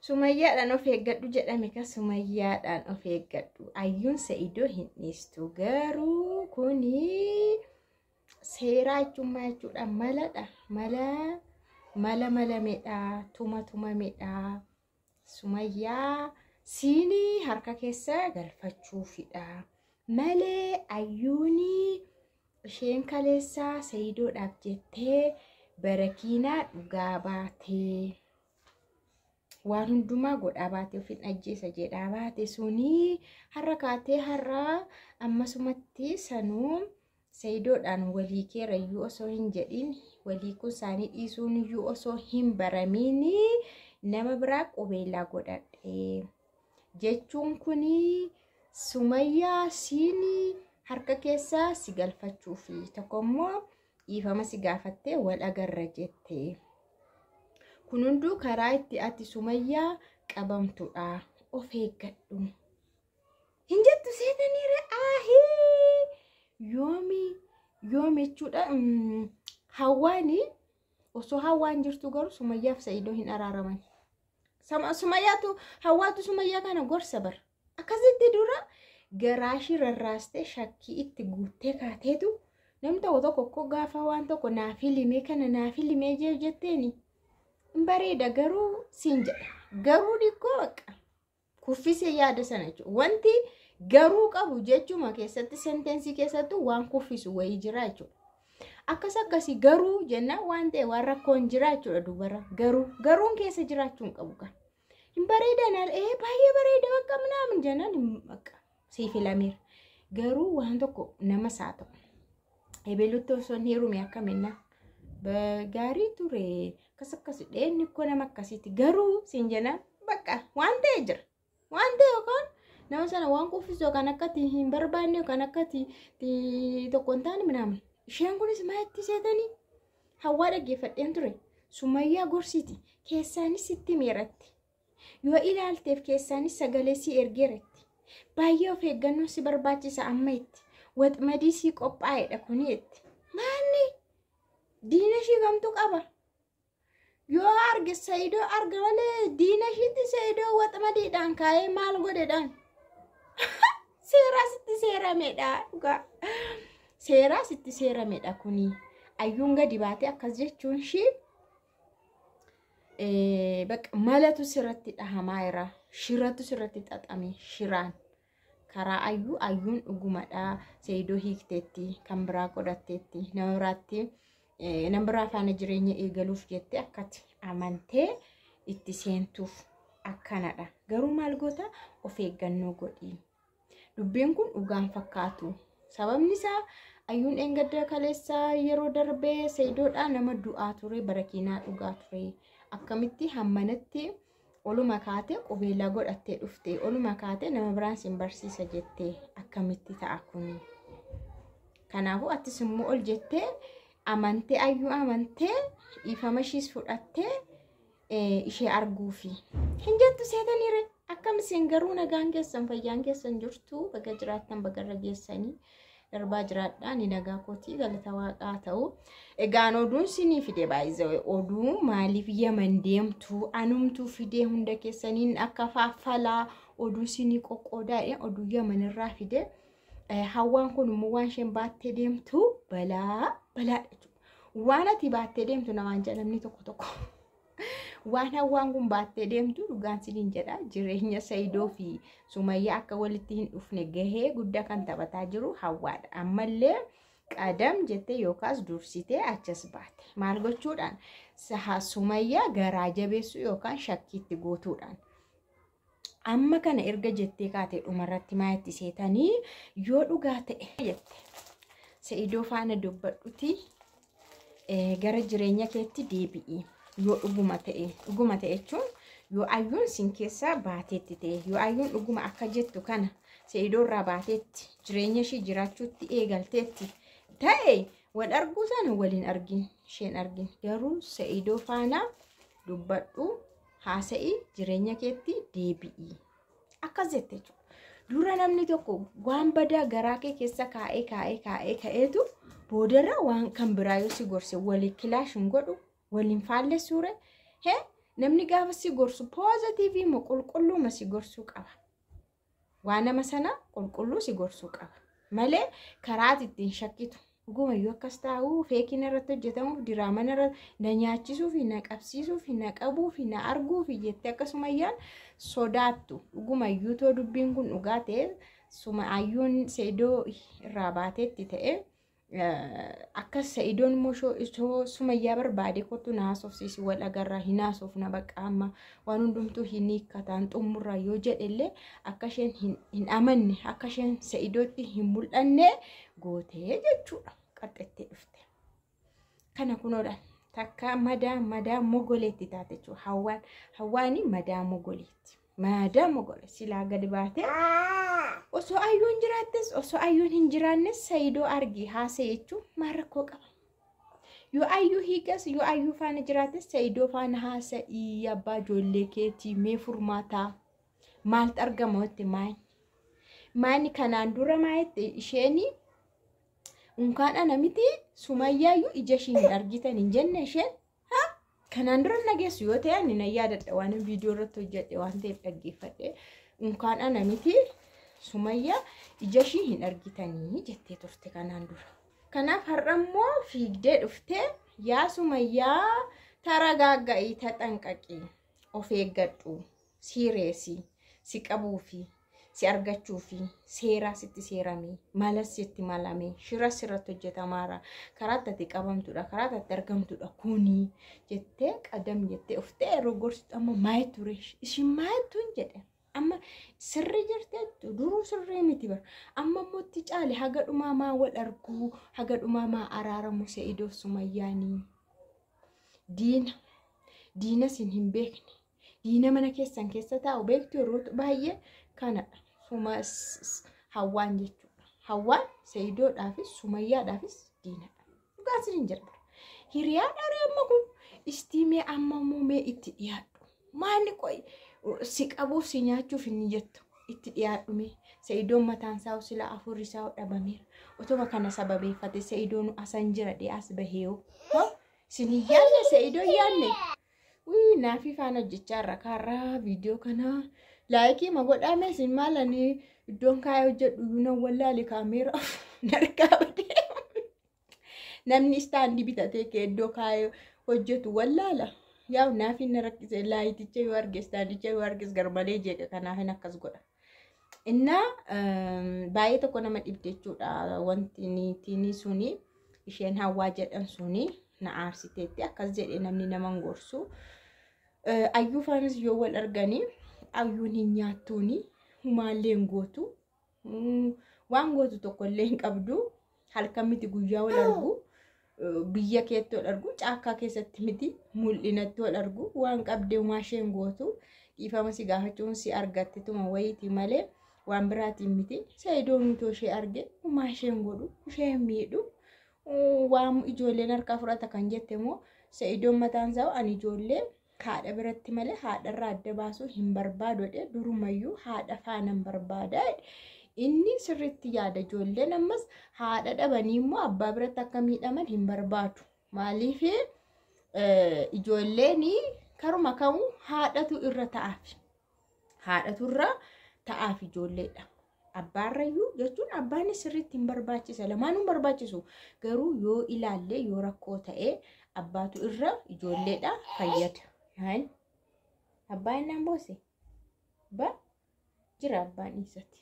Sumayyaadhaan of eeggadhu jedhame ka sumayyaadhaan of eeggadhu. Ayyuun Sa'idoo hin dhiistu garuu kuni seeraa jechuun maal jechuudha? Maladha. Mala mala malamedha. Tuma tumamedha. Sumayyaa siinii harka keessa galfachuufidha. Malee ayyuunii isheen kaleessaa Sa'idoodhaaf jettee barakiinaa dhugaa baatee. Waan hundumaa godhaa baate ofin ajjeesa jedhaa baate sunii har'a kaatee har'a ammasumatti sanuu Sa'idoodhaan walii keerayyuu osoo hin jedhin walii kun isaanii dhiisuun iyyuu osoo hin baramiin nama biraa qubeellaa godhadhe jechuun kunii Sumayyaa siinii harka keessaa si galfachuufi tokko immoo dhiifama si gaafattee wal agarra jette. Kun hunduu karaa itti ati Sumayyaa qabamtudha. Of eeggadhu. Hin jettu seetaniire ahii yoomi yoomi jechuudha. Hawwaani osoo hawwaan jirtu garuu Sumayyaaf Sa'idoo hin araaraman. Sumayyaatu hawwaatu Sumayyaa kana gorsa bara. Akkasitti dura garaa ishii rarraastee shakkii itti guuttee kaateetu namni tokko tokko koo gaafa waan tokko naaf hilimee kana naaf hilimee jetteeni. Hin bareeda garuu siin jedha. Garuu dhikkoo bakka kuffisee yaada sana jechuudha. Wanti garuu qabu jechuma keessatti senteensii keessattuu waan kuffisu wayii jira jechuudha. Akkas akkasii garuu jennaan waan ta'e waan rakkoon jira jechuudha dubara. Garuu garuun keessa jiraachuu hin qabu kan. Hin bareeda naan ee baay'ee bareeda bakka minaamin jennaan bakka sii filameera. Garuu waan tokko nama isaa ta'u. Ebelutti osoo hin heerume akkaminnaa. Gaarii ture akkas akkas dheenni koo nama akkasiiti garuu siin jennaan bakka waan ta'e jira. Waan ta'e yookaan nama sana waan kuffisu yookaan akka hin barbaanne yookaan akka tokko hin taane minaamin. Isheen kunis maa itti seetanii hawwaa dhaggeeffadheen ture. Sumayyaa gorsiiti keessaanis sitti miiratti. Yoo ilaalteef keessaanis sagalee si ergeeratti. Baay'ee of eeggannoon si barbaachisa amma itti. Waxmadii si qophaa'edha kuni itti. Maanni diina ishii kamtu qaba? Yoo arge Sa'idoo arga malee diina ishiitti Sa'idoo waxmadiidhaan kaa'ee maal godhedhaan? Seeraa sitti seeramedha dhugaa. Seeraa sitti seeramedha kuni. Ayyuun gadi baatee akkas jechuun ishii bakka malatu sirratti dhahamaa jira. Shiratu sirratti xaxame shiraan. Karaa ayyuu ayyuun dhugumadha. Sa'idoo hiikteetti kan biraa godhatteetti nama biraatti nama biraa faana jireenya eegaluuf jettee akkati amantee itti seentuuf akkanadha. Garuu maal goota of eeggannoo godhi. Dubbiin kun dhugaan fakkaatu. Sababni isaa ayyuun dheengadda kaleessa yeroo darbee Sa'idoodhaa nama du'aa ture barakiinaa dhugaa ture. Akkamitti hammanatti oluma kaatee qubeellaa godhattee dhufte oluma kaatee nama biraan sin barsiisa jettee akkamitti ta'a kuni. Kanaafuu atis immoo ol jettee amantee ayyuu amantee dhiifama ishiis fudhattee ishee arguufi. Hin jettu seetaniire akkam isin garuu nagaan keessan fayyaan keessan jirtu baga jiraattan baga irra geessanii darbaa jiraadhaa ni nagaa kootii galata waaqaa ta'u. Egaan oduun sinii fide baay'ee oduu maaliif Yaman deemtu anumtuu fidee hunda keessaniin akka faaffalaa oduu sinii qoqqoodaa oduu Yaman irraa fide. Hawwaan kun immoo waan isheen baattee deemtu balaa balaadha jechuudha. Waan ati baattee deemtu namaan jedha namni tokko tokko. Waan hawwaan kun baattee deemtu dhugaan siniin jedha jireenya Sa'idoo fi Sumayyaa akka walitti hin dhufne gahee guddaa kan taphataa jiru hawwaadha. Ammallee qadam jettee yookaas dursitee achas baate. Maal gochuudhaan? Sumayyaa garaa jabeessuu yookaan shakkiitti gootuudhaan. Amma kana erga jettee kaatee dhumarratti maa itti seetanii yoo dhugaa ta'e jette. Sa'idoo faana dubbadhuti gara jireenya keetti deebi'i. Yoo dhuguma ta'e dhuguma ta'e jechuun yoo ayyuun sin keessaa baateetti ta'e yoo ayyuun dhuguma akka jettu kana Sa'idoo irraa baateetti jireenya ishii jiraachuutti eegalteetti ta'e wal arguu sana waliin argin isheen argin garuu Sa'idoo faana dubbadhu haasa'i jireenya keetti deebi'i akkas jette jechuudha. Dura namni tokko waan badaa garaa kee keessa kaa'ee kaa'ee kaa'ee ka'eetu boodarra waan kan biraa yoo si gorse walii kilaash hin godhu waliin faallessuure. Hee Namni gaafa si gorsu poozitiivii moo qulqulluuma si gorsuu qaba. Waa nama sana qulqulluu si gorsuu qaba. Malee karaa ati ittiin shakkitu. Dhugumayyuu akkas taa'uu feekiin irratti hojjetamuuf diraaman irratti na nyaachisuu fi na qabsiisuu fi na qabuu fi na arguu fi jettee akkasumayyaan sodaattu. Dhugumayyuu too dubbiin kun dhugaa ta'e suma ayyuun Se'idoo irraa baateetti ta'e akkas Se'idoon immoo ishoo Sumayyaa barbaade kottu na haasofsiisi wal agarraa hin haasofna bakka amma waan hundumtuu hin hiikkataan xumurraa yoo jedhellee akka isheen hin amanne akka isheen Se'idootti hin mul'anne gootee jechuudha qaxxettee dhufte. Kana kunoodha takka madaa madaa mogoleetti taate jechuudha hawwaan hawwaani madaa mogoleetti. Madaa mogolee silaa gadi baatee osoo ayyuun jiraattes osoo ayyuun hin jiraannes Sa'idoo argi haasa'e jechuun maal rakkoo qaba? Yoo ayyuu hiikas yoo ayyuu faana jiraattes Sa'idoo faana haasa'ii abbaa ijoollee keetii mee furmaataa maaltu argama jette maayini? Maayini kanaan dura maayitti isheen unkaan ana miti Sumayyaayyuu ija ishii hin argitan hin jenne isheen kanaan dura nageessu yoo ta'e ani nan yaadadha waan viidiyoo irratti hojjedhe waan ta'eef dhaggeeffadhe unkaan ana miti Sumayyaa ija ishii hin argitanii jettee turte kanaan dura. Kanaaf har'a immoo fiigdee dhuftee yaa Sumayyaa taragaagga'i taxanqaqi of eeggadhu siireesi si qabuufi si argachuufi seeraa sitti seerame malas sitti malame shira sirratti hojjetamaara karaa ati qabamtudha karaa ati argamtudha kuni jettee qadam jettee uftee yeroo gorsitu amma maayii ture ishin maayii tun jedhe amma sirrii jirteettu duruu sirrii miti bara amma immoo itti caale haga dhumaa maa wal arguu haga dhumaa maa araaramu Se'idoof Sumayyaanii diina diina sin hin beekne diina mana keessan keessa taa'u beektu yeroo baay'ee kanadha. Suma hawwaan jechuudha. Hawwaan Se'idoodhaafis Sumayyaadhaafis diinadha. Dhugaan sin hin jira. Hiriyaa dharee amma kun istiimee amma immoo mee itti dhiyaadhu. Maalli qoy si qabuuf si nyaachuuf hin jettu itti dhiyaadhu mee. Se'idoon mataan isaa silaa afurri isaa dhabameera. Otuma kana sababeeffate Se'idoon asan jira dhee as baheeyo. Sin hin yaadne Se'idoo hin yaadne. Wii naafii faana hojjechaa irra kaarraa viidiyoo kanaa laayikii ma godhame isin maal ani iddoon kaayee hojjedhu iyyuu nan wallaale kaameera narkaa badee namni istaandii bitatee kee iddoo kaayee hojjetu wallaala. Yaa'u naafiin na rakkise laayiticha yoo arge istaandicha yoo arges garmalee jeeqa kanaafin akkas godha. Innaa baay'ee tokko nama dhibde jechuudha wanti niitiin suni isheen hawwaa jedhan suni na aarsiteetti akkas jedhe namni nama hin gorsu. Ayyuu faanas yoo wal arganii ayyuun hin nyaattuuni humaallee hin gootu waan gootu tokkollee hin qabdu halkan miti guyyaa wal argu biyya keetti wal argu caakkaa keessatti miti mul'inatti wal argu waan qabdee humaa ishee hin gootu dhiifama si gaafachuun si argatte tuma wayiiti malee waan biraatiin miti Sa'idoon utoo ishee arge humaa ishee hin godhu ishee hin miidhu waan ijoolleen harkaa fudhata kan jette immoo Sa'idoon mataan isaa ani ijoollee haadha biratti malee haadharraa adda baasuu hin barbaadu jedhee durumayyuu haadha faanan barbaada jedhe. Inni sirriitti yaada ijoolleen ammas haadha dhabanii immoo abbaa biratti akka miidhaman hin barbaadu. Maaliif ijoolleen karuma kamuu haadhatu irra ta'aaf. Haadhatu irra ta'aaf ijoolleedha. Abbaarrayyuu jechuun abbaan sirriitti hin barbaachisa. Lamaanuu hin barbaachisu. Garuu yoo ilaalle yoo rakkoo ta'e abbaatu irra ijoolleedha fayyada. Maal? Abbaan naan boose? Abbaa? Jira abbaan eessatti?